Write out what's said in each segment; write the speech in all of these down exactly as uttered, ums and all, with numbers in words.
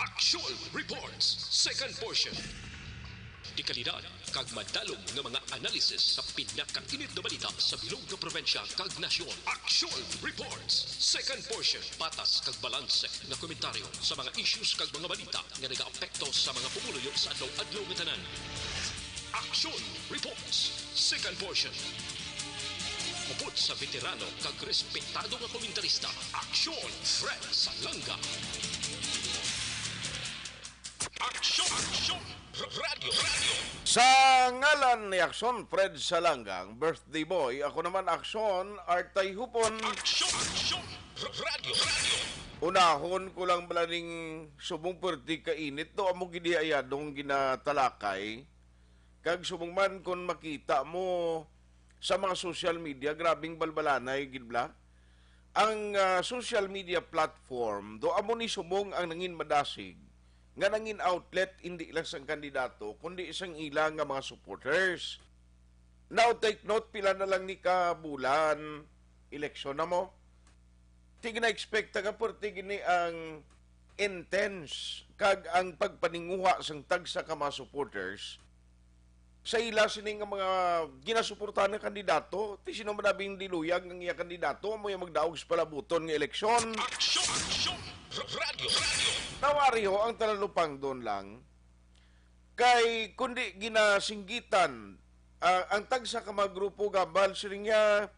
Action Reports, second portion. Dekalidad kag madalom nga mga analisis sa pinakainit nga balita sa bilog nga probinsya kag nasyon. Action Reports, second portion. Patas kag balanse nga komentaryo sa mga issues kag mga balita nga nagaapekto sa mga pumuluyo sa adlaw-adlaw nga tanan. Action Reports, second portion. Upod sa veterano kag respetado nga komentarista, Action Fred Salanga. Action, Action, R-, Radyo, Radyo. Sa ngalan ni Action Fred Salanga, ang birthday boy, ako naman, Action Artay Hupon. Action, Action, R-, Radyo, Radyo. Unahon ko lang bala ning subong perti ka init, do amo gid iya dong ginatalakay. Kag subong man, kon makita mo sa mga social media, grabing balbalanay gid bala. Ang, ah, social media platform, do amo ni subong ang nangin madasig, nga nangin outlet, indi lang sang kandidato, kundi sang ila nga mga supporters. Now, take note, pila na lang ni ka bulan, eleksyon na mo. Ti gina-expect ta nga perti gini ang intense kag ang pagpaninguha sang tagsa ka mga supporters sa ila sini nga mga ginasuportahan nga kandidato. Ti sino man abi ang di luyag nga iya kandidato amo yung magdaog sa palabuton nga eleksyon? Aksyon! Aksyon! R-, Radyo! Radyo! Nawari ho ang talalupangdon lang. Kay kundi ginasinggitan, ah, ang tagsa ka mga grupo gabal sini nga,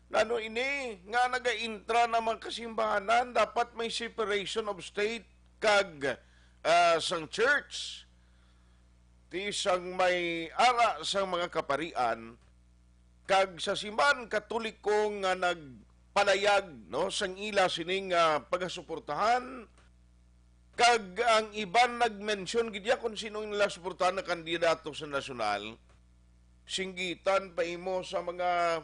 nano ini nga nagaintra na mga kasimbahanan, dapat may separation of state kag, ah, sang church. Ti sang may ara sang mga kaparian, kag sa simbahan Katoliko nga nagpalayag, no, sang ila sining, ah, pagasuportahan, kag ang iban nagmention gid ya kung sino ang nila suportahan na kandidato sa nasyonal. Singgitan pa imo sa mga,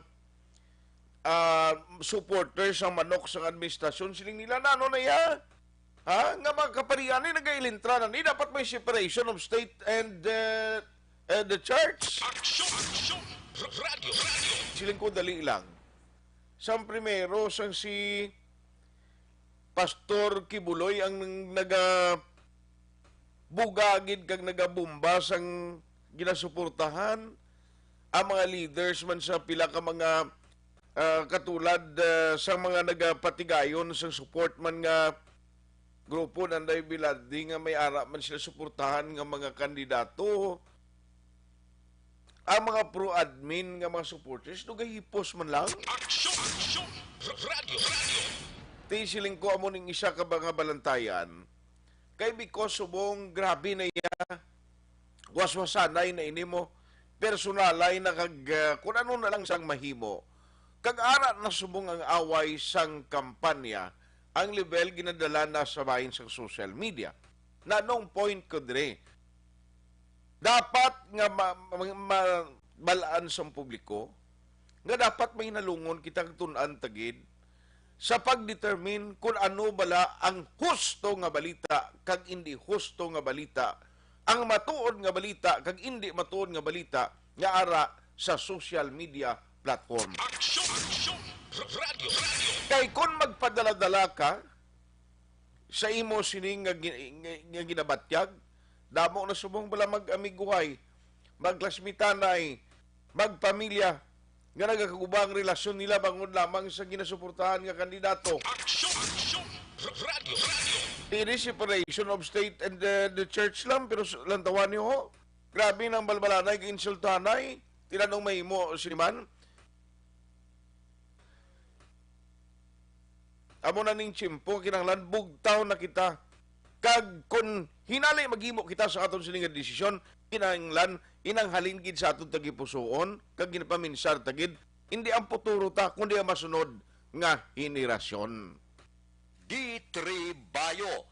ah, supporters sa manok sang administrasyon. Siling nila, "Nano na ya? Ha? Nga mga kaparian ni nagailintra na ni, dapat may separation of state and, uh, uh, the church." Aksyon! Aksyon! R-, Radyo! Radyo! Siling ko, dali lang. Sang primero, sang si Pastor Kibuloy ang nang-, naga-, bugagid kag nagabumba sang ginasuportahan ang mga leaders man sa pila ka mga, ah, katulad, ah, sa mga nagapatigayon sang support man nga grupo, Nanday Villardi, nga may ara man sila suportahan nga mga kandidato. Ang mga pro-admin nga mga supporters, nagahipos man lang. Aksyon! Aksyon! R-, Radyo! Radyo! Ti siling ko amo ning isa ka mga balantayan. Kay because subong grabe na iya, waswasanay na ini mo, personalay na kag, ah, kung ano na lang sang mahimo. Kag ara na subong ang away sang kampanya, ang level ginadala na sa bahin sang social media. Na nung point ko dire, dapat nga ma-, ma-, ma-, mabalaan sang publiko nga dapat may nalungon kita kag tun-an ta gid sa pag-determine kung ano bala ang husto nga balita kag indi husto nga balita, ang matuod nga balita kag indi matuod nga balita nga ara sa social media platform. Aksyon! Aksyon! R-, Radyo! Radyo! Kay kung magpadala-dala ka sa imo sini nga gi-, nga, nga ginabatyag, damo na subong bala mag-amiguhay, magklasmitanay, magpamilya, nga nagakaguba ang relasyon nila bangod lamang sa ginasuportahan nga kandidato. Aksyon! Aksyon! R-, Radyo! Radyo! Ini separation of state and the, the church lang, pero s-, lantawan niyo ho, grabe nang balbalanay, insultanay, tinanong mahimo, sini man. Amo na ning tiyempo, kinahanglan bugtaw na kita. Kag kun hinali maghimo kita sa aton sini nga desisyon, kinahanglan inanghalin gid sa aton tagipusoon kag ginapaminsar ta gid, hindi ang futuro ta, kundi ang masunod nga henerasyon. D three Bayo.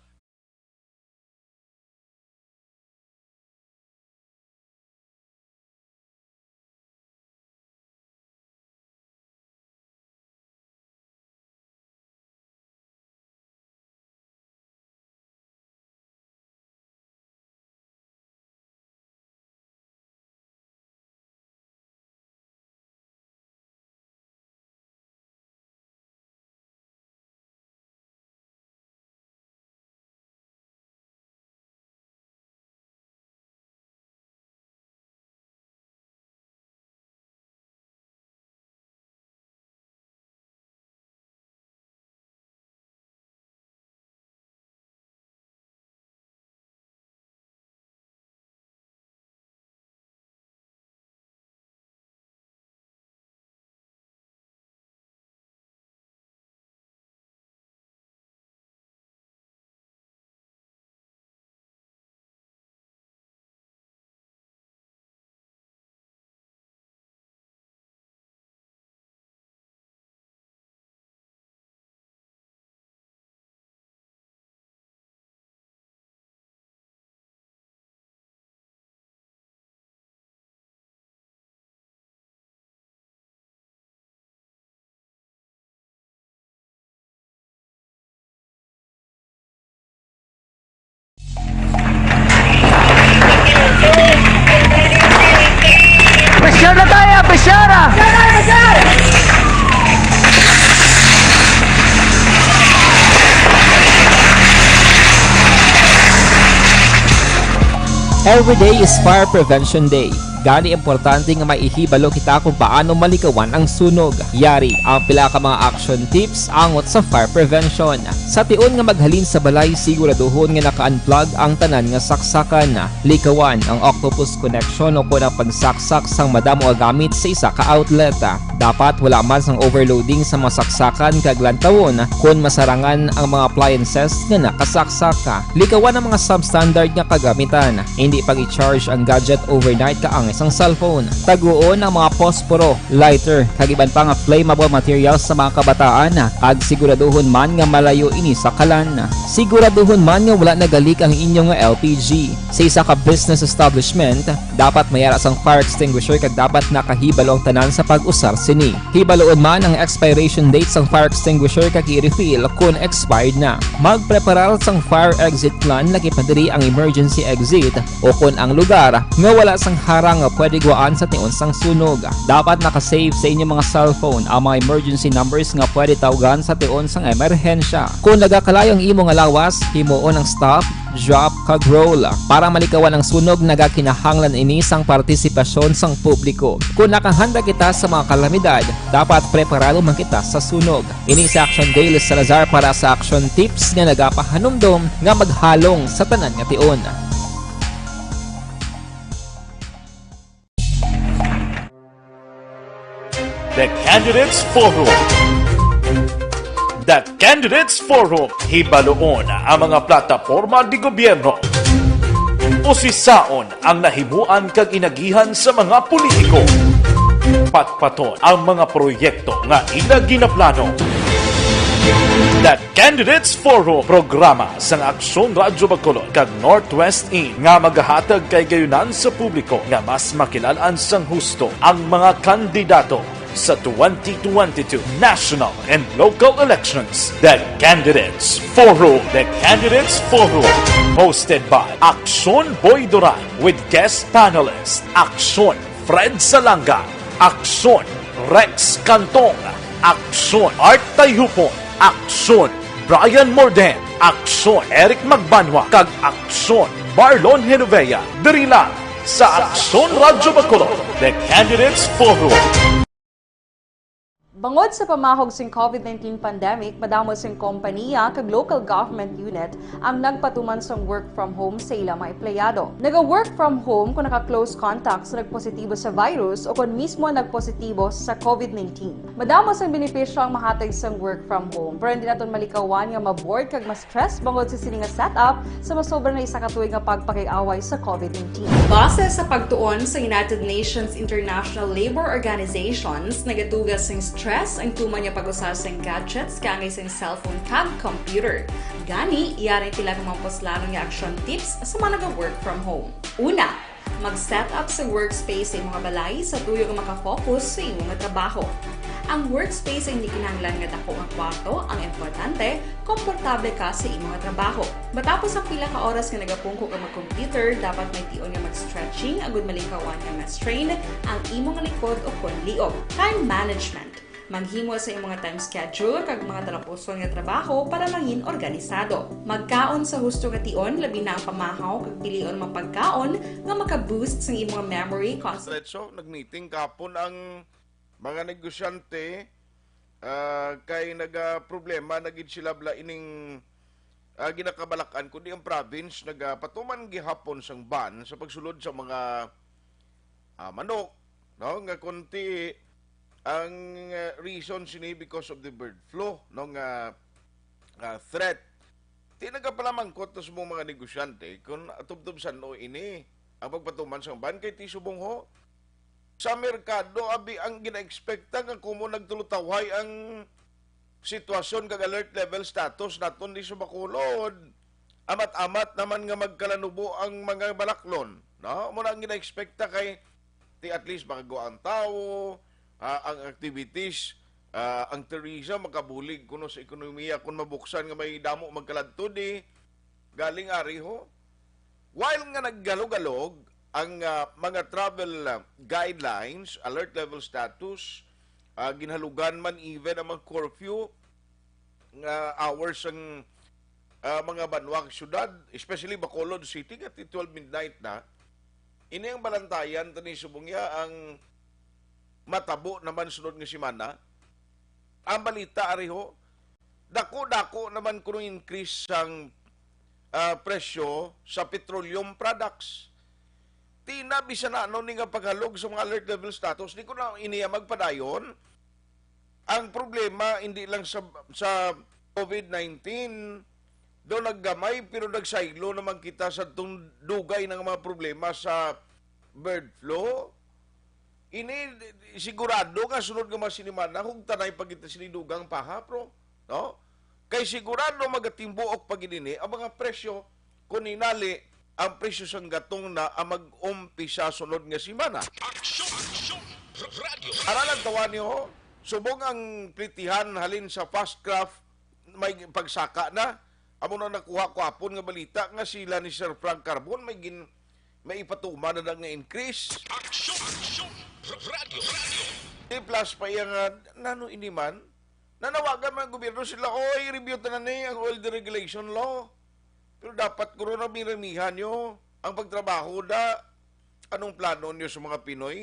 Every day is Fire Prevention Day. Gani, importante nga maihibalo kita kung paano malikawan ang sunog. Yari ang pila ka mga action tips angot sa fire prevention. Sa tion nga maghalin sa balay, siguraduhon nga naka-unplug ang tanan nga saksakan. Likawan ang octopus connection o kon ang pagsaksak sang madamo nga gamit sa isa ka outlet. Dapat wala man sang overloading sa mga saksakan kag lantawon kon masarangan ang mga appliances nga nakasaksak. Likawan ang mga substandard nga kagamitan. Hindi pag-i-charge ang gadget overnight kaangay sang cellphone. Taguon ang mga posporo, lighter, kag iban pa nga flammable materials sa mga kabataan, kag siguraduhon man nga malayo ini sa kalan. Siguraduhon man nga wala nagalik ang inyo nga L P G. Sa isa ka business establishment, dapat may ara sang fire extinguisher kag dapat nakahibalo ang tanan sa pag-usar sini. Hibaluon man ang expiration date sang fire extinguisher kag i-refill kon expired na. Magpreparar sang fire exit plan, laki pa diri ang emergency exit o kon ang lugar nga wala sang harang nga pwede gwaan sa tion sang sunog. Dapat naka-save sa inyo mga cellphone ang mga emergency numbers nga pwede tawgan sa tion sang emerhensya. Kon nagakalayo ang imo nga lawas, himuon ang stop, drop, kag roll. Para malikawan ang sunog, nagakinahanglan ini sang partisipasyon sang publiko. Kon nakahanda kita sa mga kalamidad, dapat preparado man kita sa sunog. Ini si Action Daily Salazar para sa Action Tips nga nagapahanumdom nga maghalong sa tanan nga tion. The Candidates Forum. The Candidates Forum. Hibaluon ang mga plataporma di gobyerno. Usisaon ang nahimuan kag inagihan sa mga politiko. Patpaton ang mga proyekto nga ila ginaplano. The Candidates Forum, programa sang Aksyon Radyo Bacolod kag Northwest In nga magahatag kay gayunan sa publiko nga mas makilal-an sang husto ang mga kandidato sa twenty twenty-two national and local elections. The Candidates Forum. The Candidates Forum. Hosted by Aksyon Boy Duran with guest panelist Aksyon Fred Salanga, Aksyon Rex Cantong, Aksyon Art Tayhupon, Aksyon Brian Morden, Aksyon Eric Magbanwa, kag Aksyon Marlon Genovea. Diri lang sa Aksyon Radyo Bacolod, The Candidates Forum. Bangod sa pamahog sing COVID nineteen pandemic, madamo sing kompanya kag local government unit ang nagpatuman sang work from home sa ila mga empleyado. Naga-work from home kung naka-close contact sa nagpositibo sa virus o kon mismo nagpositibo sa COVID nineteen. Madamo sang benepisyo ang mahatag sang work from home, pero hindi naton malikawan nga ma-bored kag ma-stress bangod sa sini nga setup sa masobra na isa ka tuig nga pagpakig-away sa COVID nineteen. Base sa pagtuon sa United Nations International Labour Organizations, nagatuga sing stress ang tuman nga pag-usa sing gadgets kaangay sing cellphone kag computer. Gani, yari ang pila ka mga puslanon nga action tips sa mga naga-work from home. Una, mag-set up sa workspace sa imong balay sa tuyo nga makafocus sa imong trabaho. Ang workspace ay hindi kinahanglan nga dako nga kwarto, ang importante, komportable ka sa imong trabaho. Matapos ang pila ka oras nga nagapungko ka mag-computer, dapat may tion nga mag-stretching agud malikawan nga ma-strain ang imong likod o kon liog. Time management. Maghimo sa imong time schedule kag mga talapuson nga trabaho para mangin organisado. Magkaon sa husto nga tion, labi na ang pamahaw kag pilion mga pagkaon nga maka-boost sa imong memory, concentration. Diretso, nag-meeting kapon ang mga negosyante, ah, kay nagaproblema na gid sila bala ining, ah, ginakabalakan, kundi ang province nagapatuman gihapon sang ban sa pagsulod sa mga, ah, manok, no, nga kunti ang, ah, reason sini because of the bird flu, no, nga, ah, threat. Ti nagapalamangkot na sa mga negosyante kung atubtob san-o ini ang pagpatuman sang ban kay ti subong ho, sa merkado, abi, ang ginaekspekta nga kumo nagtulutawhay ang sitwasyon kag alert level status naton di sa Bacolod. Amat-amat naman nga magkalanubo ang mga balaklon, no? Amo na ang ginaekspekta kay ti at least makagawa ang tawo, ah, ang activities, ah, ang tourism makabulig kuno sa ekonomiya kung mabuksan nga may damo magkaladto di galing ari ho. While nga naggalog-galog ang, ah, mga travel, ah, guidelines, alert level status, ah, ginhalugan man even ang mga curfew nga hours ang, ah, mga banwa kag syudad, especially Bacolod City, nga ti twelve midnight na. Ini ang balantayan tani subong niya ang matabo naman sunod nga semana. Ang balita ari ho, dako-dako naman kuno increase sang, ah, presyo sa petroleum products. Ti na bisan ano ni nga paghalog sa mga alert level status, di ko na iniya magpadayon. Ang problema, hindi lang sa, sa covid nineteen, daw naggamay, pero nagsaylo naman kita sa tong dugay ng mga problema sa bird flu. Ini, sigurado nga sunod nga mga sinimana, hugtanay pa kita sini dugang paha, bro. No? Kay sigurado magatimbuok pa gid ini ang mga presyo, kung hinali ang presyo sang gatong na ang mag-umpisa sunod nga semana. Aksyon! Aksyon! Radyo! Ara lang tawa niyo, subong ang plitihan halin sa Fastcraft, may pagsaka na. Amo na nakuha ko hapon nga balita nga sila ni Sir Frank Carbon may gin-, may ipatuman na nga increase. Aksyon! Aksyon! Radyo! Radyo! Di plus pa iya nga, nano ini man? Nanawagan man ang gobyerno sila, "Oy, review tanan ni ang oil deregulation law." Pero dapat, guro, na miramihan nyo ang pagtrabaho da. Anong plano nyo sa mga Pinoy?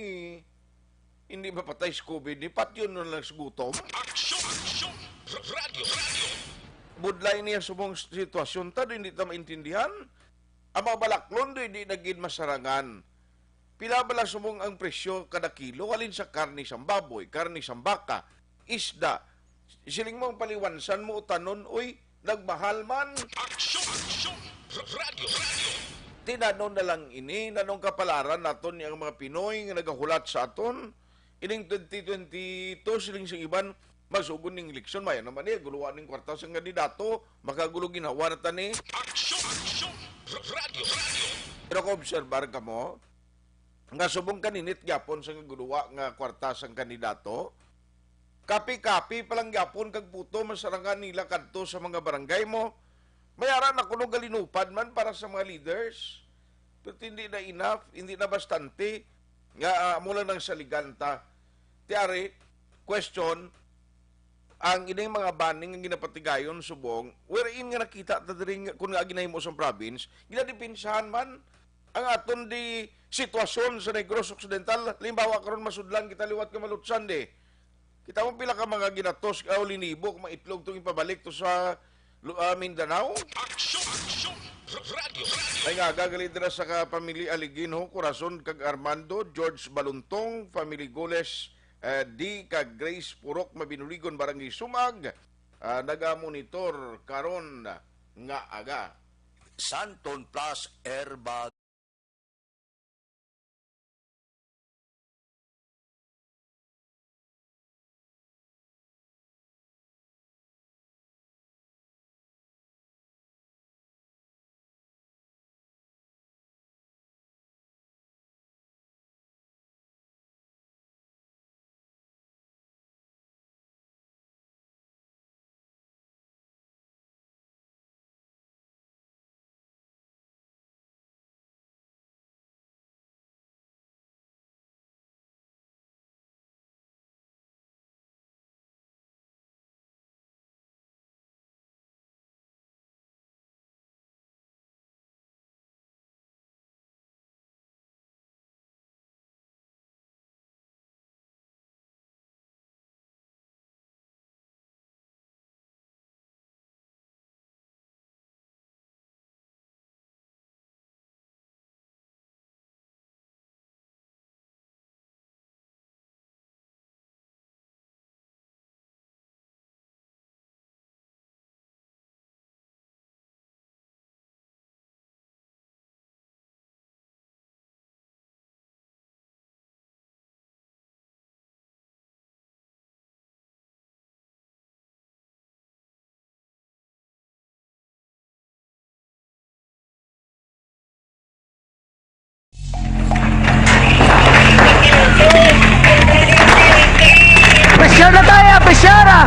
Hindi mapatay sa covid ni, patyon na lang sa gutom. Aksyon! Aksyon! Radyo! Radyo! Budlay niya sa mong sitwasyon ta, hindi ta maintindihan. Ang mga balaklon do, hindi na gid masarangan. Pila bala subong ang presyo kada kilo halin sa karne sang baboy, karne sang baka, isda? Siling mo ang paliwansan mo utanon, uy, nagmahal man. Aksyon! Aksyon! Radyo! Radyo! Tinano na lang ini, nanong kapalaran naton ni ang mga Pinoy nga nagahulat sa aton? Ining twenty twenty-two, siling sa iban, masugon ning eleksyon, maya naman niya, guluan ning kwarta sang kandidato, makagulo ginhawa na tani. Aksyon! Aksyon! Radyo! Radyo! Pero kung obserbar ka mo, nga subong kaninit gyapon sa guluwa nga kwarta sang kandidato, kapi-kapi pa lang gyapon kag puto masarangan nila kadto sa mga barangay mo, may ara na kuno galinupad man para sa mga leaders. Pero hindi na enough, hindi na bastante nga, ah, amo lang nang saligan ta. Ti ari, question, ang ining mga banning nga ginapatigayon subong, wherein nga nakita ta diri nga, kun nga ginahimo sa province, ginadepensahan man ang aton di sitwasyon sa Negros Occidental. Halimbawa, karon masudlan kita liwat nga Malutsan di. Kita mo pila ka mga ginatos o linibo ka mga itlog tong ipabalik to sa lu-, ah, Mindanao. Aksyon! Aksyon! Radyo! Radyo! Ay nga, gagali dira sa ka-, pamilya Aligin ho, Corazon kag Armando, George Baluntong, family Goles, eh, D kag Grace Purok, Mabinuligon, Barangay Sumag, ah, nagamonitor karon nga aga. Santon Plus Airbag. Pressure na tayo, pressure na!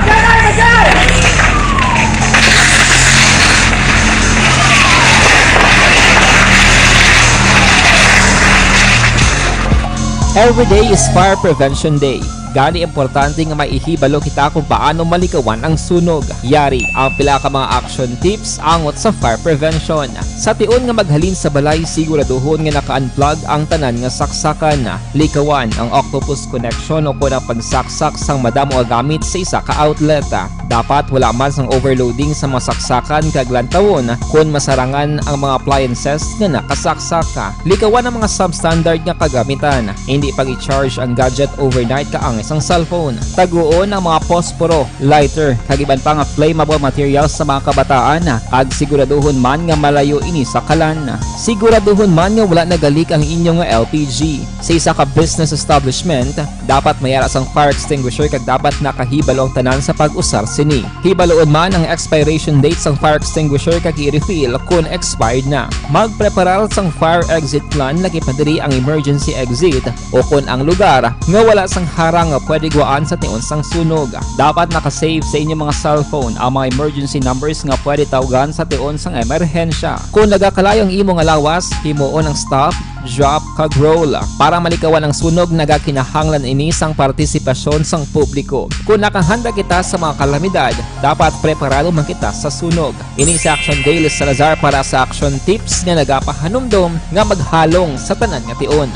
Every day is Fire Prevention Day. Gani, importante nga may ihibalo kita kung paano malikawan ang sunog. Yari ang pila ka mga action tips angot sa fire prevention. Sa tion nga maghalin sa balay, siguraduhon nga naka-unplug ang tanan nga saksakan. Likawan ang octopus connection o kon ang pagsaksak sang madamo nga gamit sa isa ka outlet. Dapat wala man sang overloading sa mga saksakan kag lantawon kon masarangan ang mga appliances nga nakasaksak. Likawan ang mga substandard nga kagamitan. Hindi pag-i-charge ang gadget overnight kaangay sang cellphone. Taguon ang mga posporo, lighter, kag iban pa nga flammable materials sa mga kabataan, kag siguraduhon man nga malayo ini sa kalan. Siguraduhon man nga wala nagalik ang inyo nga L P G. Sa isa ka business establishment, dapat may ara sang fire extinguisher kag dapat nakahibalo ang tanan sa pag-usar sini. Hibaluon man ang expiration date sang fire extinguisher kag i-refill kon expired na. Magpreparar sang fire exit plan, laki pa diri ang emergency exit o kon ang lugar nga wala sang harang nga pwede gwaan sa tion sang sunog. Dapat naka-save sa inyo mga cellphone ang mga emergency numbers nga pwede tawgan sa tion sang emerhensya. Kon nagakalayo ang imo nga lawas, himuon ang stop, drop, kag roll. Para malikawan ang sunog, nagakinahanglan ini sang partisipasyon sang publiko. Kon nakahanda kita sa mga kalamidad, dapat preparado man kita sa sunog. Ini si Action Daily Salazar para sa Action Tips nga nagapahanumdom nga maghalong sa tanan nga tion.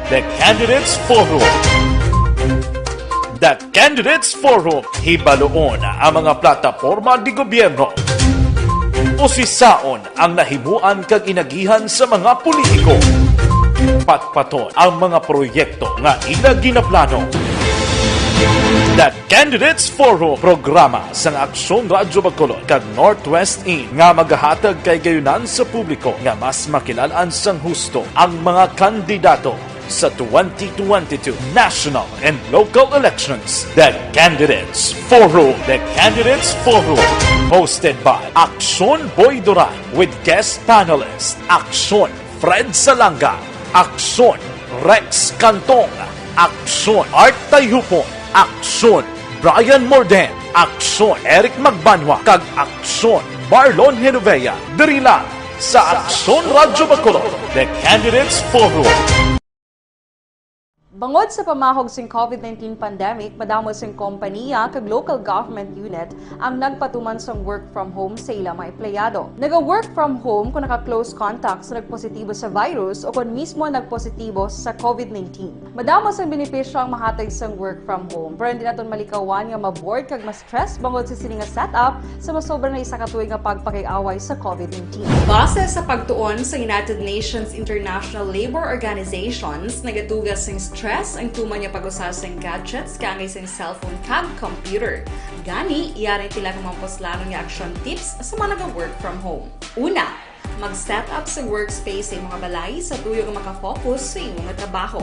The Candidates Forum. The Candidates Forum. Hibaluon ang mga plataporma di gobyerno. Usisaon ang nahimuan kag inagihan sa mga politiko. Patpaton ang mga proyekto nga ila ginaplano. The Candidates Forum, programa sang Aksyon Radyo Bacolod kag Northwest In nga magahatag kay gayunan sa publiko nga mas makilal-an sang husto ang mga kandidato sa twenty twenty-two national and local elections. The Candidates Forum. The Candidates Forum, hosted by Aksyon Boy Duran with guest panelist Aksyon Fred Salanga, Aksyon Rex Cantong, Aksyon Art Tayhupon, Aksyon Brian Morden, Aksyon Eric Magbanwa, kag Aksyon Marlon Genovea. Diri lang sa Aksyon Radyo Bacolod, The Candidates Forum. Bangod sa pamahog sing COVID nineteen pandemic, madamo sing kompaniya kag local government unit ang nagpatuman sang work from home sa ila mga empleyado. Naga-work from home kon naka-close contact sa nagpositibo sa virus o kon mismo nagpositibo sa COVID nineteen. Madamo sang benepisyo ang mahatag sang work from home, pero hindi naton malikawan nga ma-bored kag ma-stress bangod sa sini nga setup sa masobra na isa ka tuig nga pagpakig-away sa COVID nineteen. Base sa pagtuon sa United Nations International Labor Organizations, nagatuga sing stress ang tuman nga pag-usa sing gadgets kaangay sing cellphone kag computer. Gani, yari pila ka mga puslanon nga action tips sa mga naga-work from home. Una, mag-set up sa workspace sa imong balay sa tuyo nga maka-focus sa imo nga trabaho.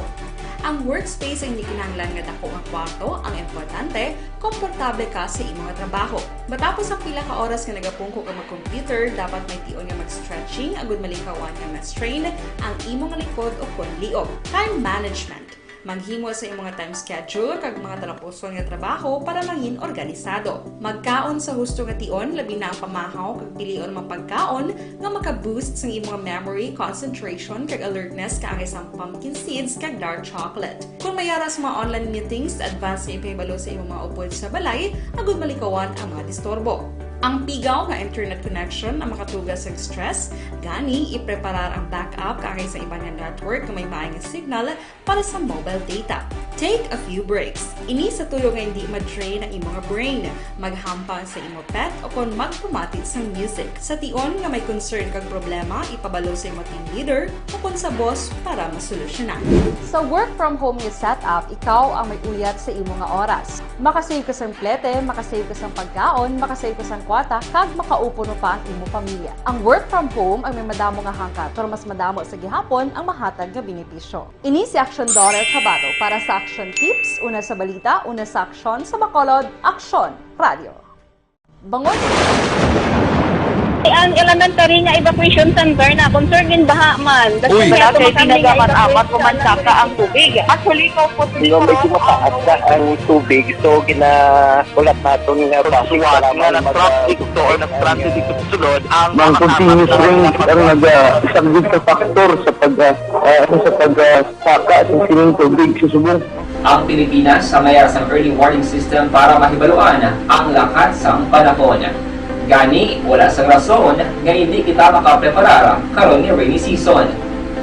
Ang workspace ang hindi kinahanglan nga dako nga kwarto, ang importante, komportable ka sa imo nga trabaho. Matapos ang pila ka oras nga nagapungko ka mag-computer, dapat may tion nga mag-stretching agud malikawan nga ma-strain ang imo nga likod o kon liog. Time management. Maghimo sa imo nga time schedule kag mga talapuson nga trabaho para mangin organisado. Magkaon sa husto nga tion, labi na ang pamahaw, kag pilion ang mga pagkaon nga maka-boost sang imo nga memory, concentration, kag alertness, kaangay sang pumpkin seeds kag dark chocolate. Kon may ara sa mga online meetings, advance nga ipahibalo sa imo mga upod sa balay agud malikawan ang mga disturbo. Ang pigaw nga internet connection ang makatuga sang stress, gani ipreparar ang backup kaangay sa iban nga network nga may maay nga signal para sa mobile data. Take a few breaks. Ini sa tuyo nga hindi ma-drain ang imo nga brain. Maghampang sa imo pet o kon magpamati sang music. Sa tion nga may concern kag problema, ipabalo sa imo team leader o kon sa boss para masolusyonan. Sa work from home nga setup, ikaw ang may uyat sa imo nga oras. Makasave ka sang plete, makasave ka sang pagkaon, makasave ka sang kwarta, kag makaupod pa ang imo pamilya. Ang work from home ang may madamo nga hangkat, pero mas madamo sa gihapon ang mahatag nga benepisyo. Ini si Aksyon Dorel Cabado para sa Aksyon Tips, una sa balita, una sa aksyon, sa Bacolod, Aksyon Radio. Bangod Ang elementary nga evacuation center na concern din baha man. Uy! Wala kay tinaga man amat ko man saka ang tubig. Actually, ko po. Hindi ko medyo mataas na ang tubig, so gina-, ulat naton nga basi nga nag-traffic to or nag-transit dito sa sulod ang mga continuous rains ang nag-, ah, isang big factor sa pag, ah, ah, sa pag, ah, saka sa sining tubig sa subong. Ang Pilipinas ang mayara sang early warning system para mahibaluan ang lakat sang panahon. Gani, wala sang rason nga hindi kita makapreparar karon ni rainy season.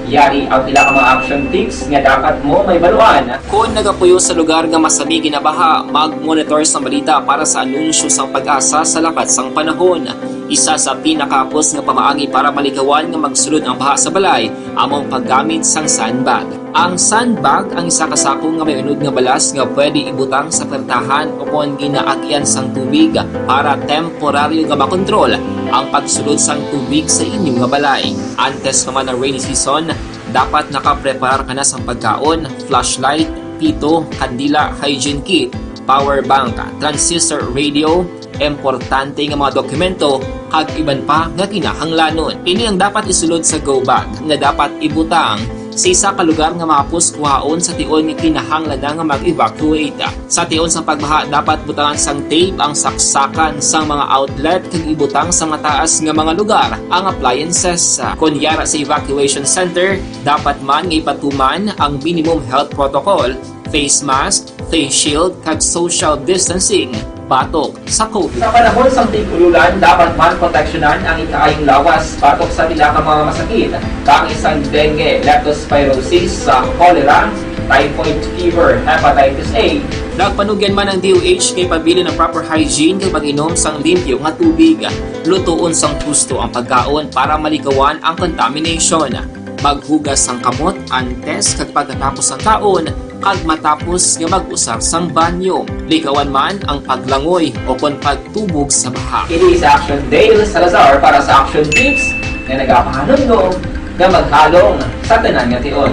Yari ang pila ka mga action tips nga dapat mo mahibaluan. Kon nagapuyo sa lugar nga masami ginabaha, mag-monitor sang balita para sa anunsyo sang PAGASA sa lakat sang panahon. Isa sa pinakahapos nga pamaagi para malikawan nga magsulod ang baha sa balay amo ang paggamit sang sandbag. Ang sandbag ang isa ka sako nga may unod nga balas nga pwede ibutang sa pertahan o kon ginaagian sang tubig para temporaryo nga makontrol ang pagsulod sang tubig sa inyo nga balay. Antes pa man ang rainy season, dapat nakapreparar ka na sang pagkaon, flashlight, pito, kandila, hygiene kit, power bank, transistor radio, importante nga mga dokumento, kag iban pa nga kinahanglanon. Ini ang dapat isulod sa go bag nga dapat ibutang sa isa ka lugar nga mahapos kuhaon sa tion nga kinahanglan na nga mag-evacuate. Sa tion sang pagbaha, dapat butangan sang tape ang saksakan sang mga outlet kag ibutang sa mataas nga mga lugar ang appliances. Kon yara sa evacuation center, dapat man nga ipatuman ang minimum health protocol, face mask, face shield, kag social distancing batok sa COVID. Sa panahon sang tig-ululan, dapat man proteksyonan ang ikaayong lawas batok sa pila ka mga masakit, kaangay sang dengue, leptospirosis, sa cholera, typhoid fever, hepatitis A. Nagpanugyan man ang D O H nga ipabilin ang proper hygiene kag pag-inom sang limpyo nga tubig. Lutoon sang husto ang pagkaon para malikawan ang contamination. Maghugas sang kamot antes kag pagkatapos sang kaon, kag matapos nga mag-usar sang banyo. Likawan man ang paglangoy o kon pagtubog sa baha. Ini si Action Dale Salazar para sa Action Tips nga nagapahanumdom nga maghalong sa tanan nga tion.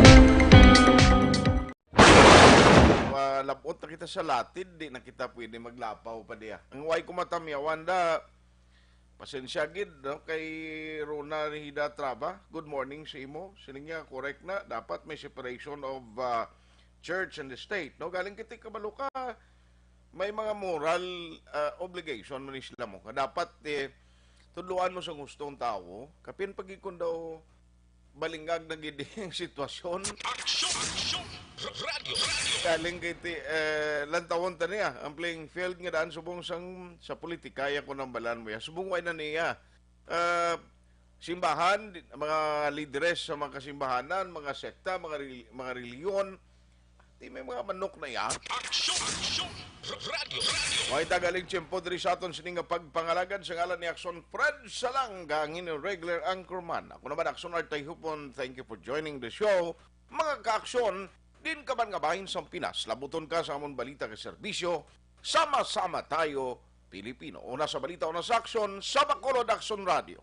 Malabot na kita sa latid, di na kita pwede maglapaw pa diya. Ang way ko matamyawan da, pasensya gid, no, kay Rona Rehida Traba. Good morning sa imo. Siling niya, correct na, dapat may separation of, ah, church and the state, no? Galing kita kabalo ka, may mga moral, ah, obligation man sila mo. Nga dapat, eh, tudloan mo sa gusto ang tawo. Kapin pag ikon daw, balingag na gid ang sitwasyon. Aksyon! Aksyon! Radyo! Radyo! Galing kay ti-, eh, lantawon ta niya ang playing field nga daan subong sang sa politika, ya ko nang balan mo ya. Subong way na niya. Ah, simbahan, di-, mga lideres sa mga kasimbahanan, mga sekta, mga rel-, mga reliyon, di may mga manok na ya. Aksyon! Aksyon! Radyo! Radyo! May tagaling tiyempo diri sa aton sini nga pagpangalagad sa ngalan ni Aksyon Fred Salanga, ang inyong regular anchorman. Ako naman, Aksyon Artay Hupon. Thank you for joining the show. Mga kaaksyon, din ka man nga bahin sang Pinas, labuton ka sa amon balita kag serbisyo. Sama-sama tayo, Pilipino. Una sa balita, una sa aksyon, sa Bacolod Aksyon Radio.